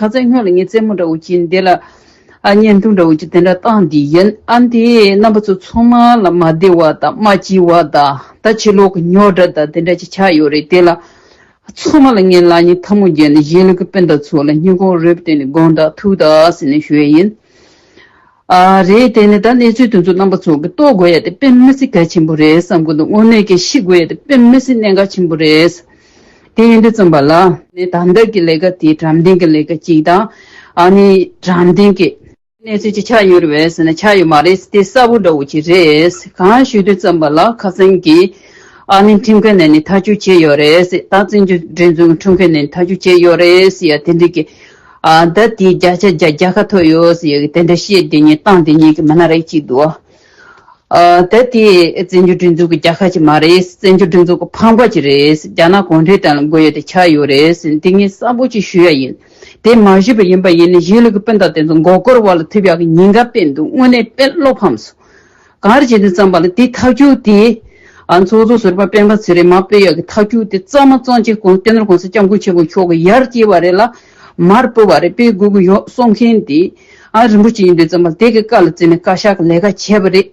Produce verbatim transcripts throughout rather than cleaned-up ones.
ཁ་སང་སྔོན་ལ་ངས་རྩེད་མོ་འདྲ་བོ་ཅིག་འདི་ལ་ཨ་བརྙན་ཐུང་འདྲ་བོ་ཅིག་དེ་འདྲ་བཏང་བསྡད་ཡིན། ཨ་འདི་རྣམ་པ་ཚོ་ཚང་མ་ལ་མ་བདེ་བ་དང་མ་སྐྱིད་བ་དང་ད་ཕྱི་ལོགས་ཀྱི་རྙོག་དྲ་དང་དེ་འདྲ་ཅིག་ཆགས་ཡོད་རེད། དེ་ལ་ཚང་མ་ལ་ངས་ལག་གཉིས་ཐལ་མོ་སྦྱར་ནས་གཞིས་ལུས་ཀྱི་སྤུན་ཟླ་ཚོ་ལ་སྙིང་ཁོང་རུས་པའི་གཏིང་ནས་དགོངས་དག་ཐུགས་དག་ཟེར་ནས་ཞུ་ཡས་ཡིན། ཨ་རེད། དེ་ནས་ད་གནས་ཚུལ་དེ་ཚོ་རྣམ་པ་ཚོ་གིས་རྟོགས་དགོས་ཡ་དེ་དཔེ་མི་སྲིད་གལ་ཆེན་པོ་རེད་བསམ་གི་འདུག་དངོས་གནས་ཀྱི་ཤེས་དགོས་ཡ་དེ་དཔེ་མི་སྲིད་གནད་འགག་ཆེན་པོ་རེད། དེ་ཡིན་དུས་ཙམ་པ་ལ་ནས་ད་ལྟ་གི་ལས་ཀ་དེ་དྲང་བདེན་གྱི་ལས་ཀ་གཅིག་དང་། ཨ་ནི་དྲང་བདེན་གྱི་གནས་ཚུལ་ཅིག་ཆགས་ཡོད་རེད་པས་ཟེར་ན་ཆགས་ཡོད་མ་རེད། དེ་གསལ་པོ་འདྲ་བོ་ཅིག་རེད། གང་ཞུ་དུས་ཙམ་པ་ལ་ཁ་སང་གི་ཨ་ནི་ཁྲིམས་ཁང་ནས་ནི་ཐག་གཅོད་བྱས་ཡོད་རེད་ཟེར། ད་བཙན་བྱོལ་སྒྲིག་འཛུགས་ཀྱི་ཁྲིམས་ཁང་ནས་ནི་ཐག་གཅོད་བྱས་ཡོད་རེད་ཟེར་ཡ་དེ་འདྲ་གི་ཨ་ད་དེའི་བརྒྱ་ཆ་བརྒྱ་བརྒྱ་ཁ་ཐོབ་ཡོད་ཟེར་ཡ་གི་དེ་འདྲ་བཤད་བསྡད་མཁན་བཏང་བསྡད་མཁན་གྱི་མི་སྣ་རིགས་གཅིག་འདུག་ཨ་ད་དེ་བཙན་བྱོལ་སྒྲིག་འཛུགས་ཀྱི་རྒྱལ་ཁ་ཅིག་མ་རེད། བཙན་བྱོལ་སྒྲིག་འཛུགས་ཀྱི་ཕམ་ཁ་ཅིག་རེད། རྒྱ་ནག་གུང་ཁྲན་ཏང་ལ་དགོས་ཡོད་དེ་ཆགས་ཡོད་རེད་ཟེར་འདི་ངས་གསལ་པོ་ཅིག་ཞུ་ཡ་ཡིན། དེ་མ་ཞུས་པ་ཡིན་པ་ཡིན་ན་གཞིས་ལུས་ཀྱི་སྤུན་ཟླ་དེ་ཚོ་མགོ་སྐོར་བ་ལ་ཐུག་ཡག་གི་ཉེན་ཁ་དཔེ་འདུག་དངོས་གནས་དཔེ་བློ་ཕམ་སོང་། གང་རེད་ཅེས་དུས་ཙམ་པ་ལ་དེ་ཐག་གཅོད་དེ་ཨ་ཚོགས་གཙོ་ཟུར་པ་སྤེན་པ་ཚེ་རིང་མར་སྤོ་ཡག་གི་ཐག་གཅོད་དེ་གཙང་མ་གཙང་ཅན་གོང་སྟེ་ནོར་༸གོང་ས་༸སྐྱབས་མགོན་ཆེན་པོ་མཆོག་གིས་ཡར་སྐྱེལ་བ་རེད་ལ་མར་སྤོ་བ་རེད། སྤེལ་དགོས་ཀྱི་ཡོད་གསུང་མཁན་དེ་ཨ་རིན་པོ་ཆེ་ཡིན་དུས་ཙམ་པ་དེ་གི་བཀའ་ལ་བརྩིས་ནས་བཀའ་ཤག་གི་ལས་ཀ་བྱས་པ་རེད།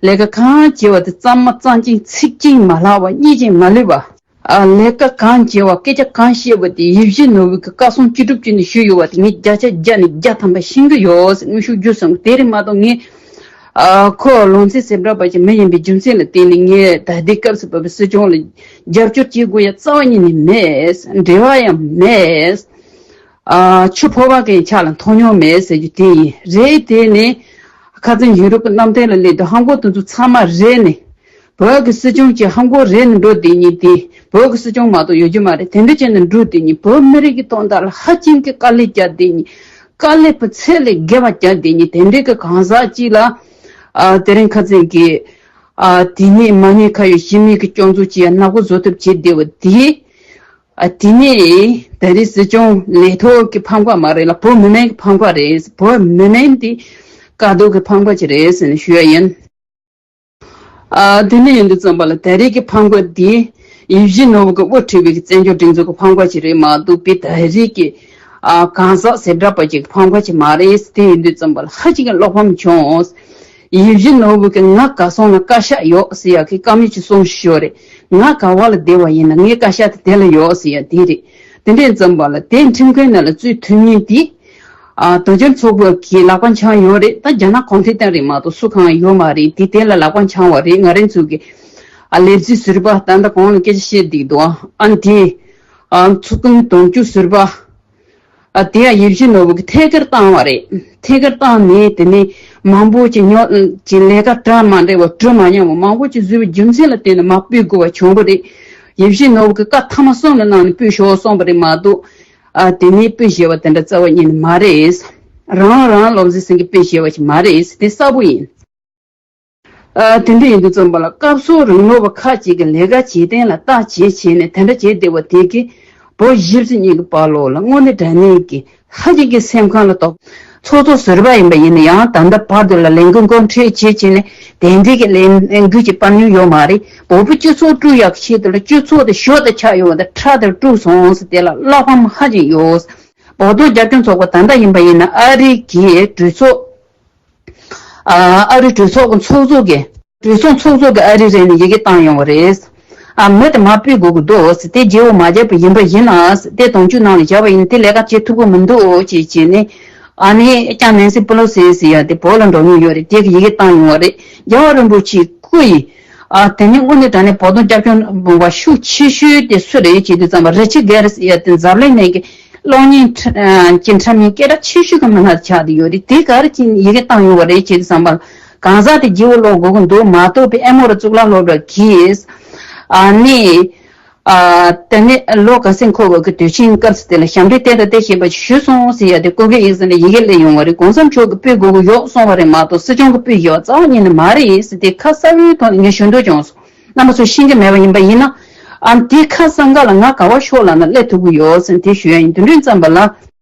ལས་ཀ་གང་བྱས་པ་དེ་གཙང་མ་གཙང་ཅན་ཚིག་གཅིག་མ་ལྷག་པ་གཉིས་ཅན་མ་ལུས་པ། ཨ་ལས་ཀ་གང་བྱས་པ་སྐད་ཆ་གང་བཤད་པ་དེ་ཡིད་བཞིན་ནོར་བུ་གི་བཀའ་གསུང་ཅི་སྒྲུབ་ཅིག་ནས་ཞུས་ཡོད་པ་དེ་ངས་བརྒྱ་ཆ་བརྒྱ་ནས་བརྒྱ་ཐམ་པ་ཤེས་ཀྱི་ཡོད་ཟེར་དངོས་ཤུགས་བརྗོད་སོང་། དེ་རེད་མ་གཏོགས་ངས་ཨ་ཁོ་ལོ་ཚད་ཟེར་འདྲ་པ་ཅིག་མི་ཡིན་པའི་རྒྱུ་མཚན་ལ་བརྟེན་ནས་ངས་ད་ལྟའི་སྐབས་སུ་བབས་པའི་སྲིད་སྐྱོང་ལ་རྒྱབ་སྐྱོར་བྱེད་དགོས་ཡ་རྩ་བ་ཉིད་ནས་མེད། འབྲེལ་བ་ཡང་མེད། ཨ་ཆུ་ཕོར་པ་གི་ཆ་ལ་མཐོང་མྱོང་མེད་ཟེར་རྒྱུ་དེ་ཡིན། རེད། དེ་ནས་ཁ་སང་ཡུ་རོབ་ཀྱི་གནམ་ཐང་ལ་སླེབས་དུས་ཧམ་གོ་དེ་ཚོ་ཚང་མ་རེད་ནས། བོད་ཀྱི་སྲིད་སྐྱོང་གཅིག་ཧམ་གོ་རེད་ནས་འགྲོ་བསྡད་མཁན་དེ་བོད་ཀྱི་སྲིད་སྐྱོང་མ་གཏོགས་ཡོད་རྒྱུ་མ་རེད། དེ་འདྲ་བྱས་ནས་འགྲོ་བསྡད་མཁན་བོད་མི་རིགས་ཀྱི་དོན་དག་ལ་ཧ་ཅང་གི་དཀའ་ལས་རྒྱག་བསྡད་མཁན། དཀའ་ལས་པོ་ཚད་ལས་བརྒལ་བ་རྒྱག་བསྡད་མཁན་དེ་འདྲའི་གི་གང་ཟག་ཅིག་ལ། ཨ་དེ་རིང་ཁ་སང་གི་ཨ་དེ་ནས་མ་ཉེས་ཁ་གཡོགས་ཞི་མོལ་གྱི་སྐྱོན་འཛུགས་བྱས་ཡ་ནག་པོ་བཟོ་ཐབས་བྱས་བསྡད་པ་དེ། ཨ་དེ་ནས་ད་རེས་སྲིད་སྐྱོང་ལས་ཐོག་གི་ཕམ་ཁ་མ་རེད་ལ་བོད་མི་མང་གི་ཕམ་ཁ་རེད། བོད་མི་མང་དེ་དཀའ་སྡུག་གི་ཕམ་ཁ་ཅིག་རེད་ཟེར་ནས་ཞུ་ཡ་ཡིན། ཨ་དེ་འདྲ་ཡིན་དུས་ཙམ་པ་ལ་ད་རེས་ཀྱི་ཕམ་ཁ་འདི་ཡིད་བཞིན་ནོར་བུ་གིས་དབུ་ཁྲིད་པའི་བཙན་བྱོལ་སྒྲིག་འཛུགས་ཀྱི་ཕམ་ཁ་ཅིག་རེད་མ་གཏོགས་པའི་ད་རེས་ཀྱི་ཨ་གང་ཟག་ཟེར་འདྲ་པ་ཅིག་གི་ཕམ་ཁ་ཅིག་མ་རེད། དེ་ཡིན་དུས་ཙམ་པ་ལ་ཧ་ཅང་གི་བློ་ཕམ་བྱུང་། ཡིད་བཞིན་ནོར་བུ་གིས་ང་གར་སོང་ན་བཀའ་ཤག་ཡོད་ཟེར་ཡག་གི་བཀའ་མོལ་ཅིག་གསུངས་ཤོར་རེད། ང་ག་བ་ལ་བསྡད་པ་ཡིན་ན་ངའི་བཀའ་ཤག་དེ་དེ་ལ་ཡོད་ཟེར་ཡག་དེ་རེད། དེ་འདྲ་ཡིན་ཙམ་པ་ལ་དེ་ཁྲིམས་ཁང་ནང་ལ་བཙུད་ཐུབ་མཁན་དེ། ཨ་དོལ་རྒྱལ་ཚོགས་པ་གིས་ལག་པ་འཆང་ཡོད་རེད། ད་རྒྱ་ནག་གུང་ཁྲན་ཏང་རེད་མ་གཏོགས་སུ་གང་ཡོད་མ་རེད། དེ་དེ་ལ་ལག་པ་འཆང་བ་རེད། ང་རང་ཚོ་གི་ཨ་ལས་བྱེད་ཟུར་པ་ད་ལྟ་གོང་ལ་སྐད་ཆ་བཤད་བསྡད་འདུག་ཨ་དེ་ཨ་ཚོགས་དཔོན་དོན་གཅོད་ཟུར་པ་ཨ་དེ་ཡང་ཡིད་བཞིན་ནོར་བུ་གིས་ཐད་ཀར་བཏང་བ་རེད། ཐད་ཀར་བཏང་ནས་དེ་ནས་མང་པོ་ཅིག་ཉོ་ཅིག་ལས་ཀ་གྲ་མ་འགྲིག་པ་གྲུ་མ་མཉམ་པ་མང་པོ་ཅིག་བཟོས་པའི་རྒྱུ་མཚན་ལ་བརྟེན་ནས་མར་ཕུད་དགོས་པ་བྱུང་བ་རེད། ཡིད་བཞིན་ནོར་བུ་གིས་བཀའ་ཐ་མ་གསུམ་ལ་གནང་ནས་ཕུད་ཤོག་གསུངས་པ་རེད་མ་གཏོགས། ཨ་དེ་ནས་སྤུས་ཞེས་པ་དེ་འདྲ་རྩ་བ་ཉིད་ནས་མ་རེད། རང་རང་བློ་གཟེར་ཟིན་གྱི་སྤུས་ཞེས་པ་ཞིག་མ་རེད། དེ་གསལ་པོ་ཡིན། ཨ་དེ་འདྲ་ཡིན་དུས་ཙམ་པ་ལ་སྐབས་སུ་རིང་ལོ་བ་ཁག་ཅིག་གི་ལས་ཀ་བྱེད་སྟངས་ལ་བརྟག་དཔྱད་བྱས་ནས་དེ་འདྲ་བྱས་བསྡད་པ་དེ་གིས་བོད་གཞིས་བྱེས་གཉིས་ཀྱི་བར་ལོགས་ལ་དངོས་གནས་དྲང་གནས་ཀྱི་ཧ་ཅང་གི་སེམས་ཁམས་ལ་དོགས། ཚོགས་གཙོ་ཟུར་པ་ཡིན་པ་ཡིན་ན་ཡང་ད་ལྟ་བར་དུ་ལ་ལས་འགུལ་འགོ་ཁྲིད་བྱེད་བྱས་ནས་དེ་འདྲའི་གི་ལས་འགུལ་གྱི་པར་ཉུང་ཡོད་མ་རེད། བོད་པའི་སྤྱི་ཚོགས་དཀྲུག་ཡག་ཆེད་དུ་ལ་སྤྱི་ཚོགས་དེ་ཞོར་དུ་ཆགས་ཡོང་བ་དང་ཁྲག་དེར་དཀྲུགས་སོང་ཟེར་དེ་ལ་བློ་ཕམ་ཧ་ཅང་ཡོད། བོད་དོན་རྒྱབ་སྐྱོར་ཚོགས་པ་ད་ལྟ་ཡིན་པ་ཡིན་ན་ཨ་རི་གི་གྲོས་ཚོགས། ཨ་ཨ་རི་གྲོས་ཚོགས་ཀྱི་ཚོགས་གཙོ་གི་གྲོས་ཚོགས་ཚོགས་གཙོ་གི་ཨ་རི་རེད་ནས་ཡི་གེ་བཏང་ཡོང་བ་རེད། ཨ་མི་དེ་མར་ཕུད་དགོས་ཀྱི་འདུག་ཟེར། དེ་བརྗེ་བོ་མ་བརྒྱབ་པ་ཡིན་པ་ཡིན་ན་ཟེར། དེ་དོན་གཅོད་ནང་ལ་བཞག་པ་ཡིན་ན་དེ་ལས་ཀ་བྱེད་ཐུབ་ཀྱི་མི་འདུག་ཅེས་བྱས་ནས། ཨ་ནི་ཀྱང་ནན་སི་པེ་ལོ་སི་ཟེར་ཡ་དེ་བོད་ལ་འགྲོ་མྱོང་ཡོད་རེད། དེ་གི་ཡི་གེ་བཏང་ཡོང་བ་རེད། རྒྱལ་བ་རིན་པོ་ཆེའི་སྐུ་ཡི། ཨ་དེ་ནི་དངོས་གནས་དྲང་གནས་བོད་དོན་རྒྱབ་སྐྱོར་བ་ཤུགས་ཆེ་ཤོས་དེ་སུ་རེད་ཅེས་དུས་ཙམ་པ་རི་ཆར་ཌ་གྷེ་རི་སི་ཡ་དེ་འཛམ་གླིང་ནང་གི་གློག་བརྙན་ཁྲ་ཅིག་འཁྲབ་མཁན་སྐད་གྲགས་ཆེ་ཤོས་ཀྱི་མི་སྣ་ཆགས་བསྡད་ཡོད་རེད། དེ་ག་རེ་ཅིག་ཡི་གེ་བཏང་ཡོང་བ་རེད་ཅེས་དུས་ཙམ་པ་གང་ཟག་དེ་བརྗེ་བོ་སློག་དགོས་ཀྱི་འདུག་མ་གཏོགས་པའི་ཨེ་མོ་ར་གཙུག་ལག་སློབ་གྲྭ་གིས་ཨ་ནི། ཨ་དེ་ནས་ལོ་ག་ཚོད་འཁོར་བའི་གི་དུས་ཆེན་སྐབས་སུ་དེ་ལ་ཞབས་འདྲེན་དེ་དང་དེ་བྱས་པ་ཞུས་སོང་ཟེར་ཡ་དེ་སྐུ་སྒེར་ཡིག་ཚང་ནས་ཡི་གེ་སླེབས་ཡོང་བ་རེད། གོང་ས་མཆོག་གིས་ཕུད་དགོས་ཀྱི་ཡོད་གསུངས་པ་རེད་མ་གཏོགས་སྲིད་སྐྱོང་གིས་ཕུད་ཡོད་རྩ་བ་ཉིད་ནས་མ་རེད་ཟེར་དེ་ཁ་གསལ་པོའི་ཐོག་ནས་ངས་ཞུ་འདོད་བྱུང་སོང་། རྣམ་པ་ཚོ་ཤེས་ཀྱི་མེད་པ་ཡིན་པ་ཡིན་ན། ཨ་དེ་ཁ་སང་ག་ལ་ང་ག་བ་ཤོག་ལབ་ན་སླེབས་ཐུབ་ཀྱི་ཡོད་ཟེར་དེ་ཞུ་ཡ་ཡིན། དེ་འདྲ་ཙམ་པ་ལ།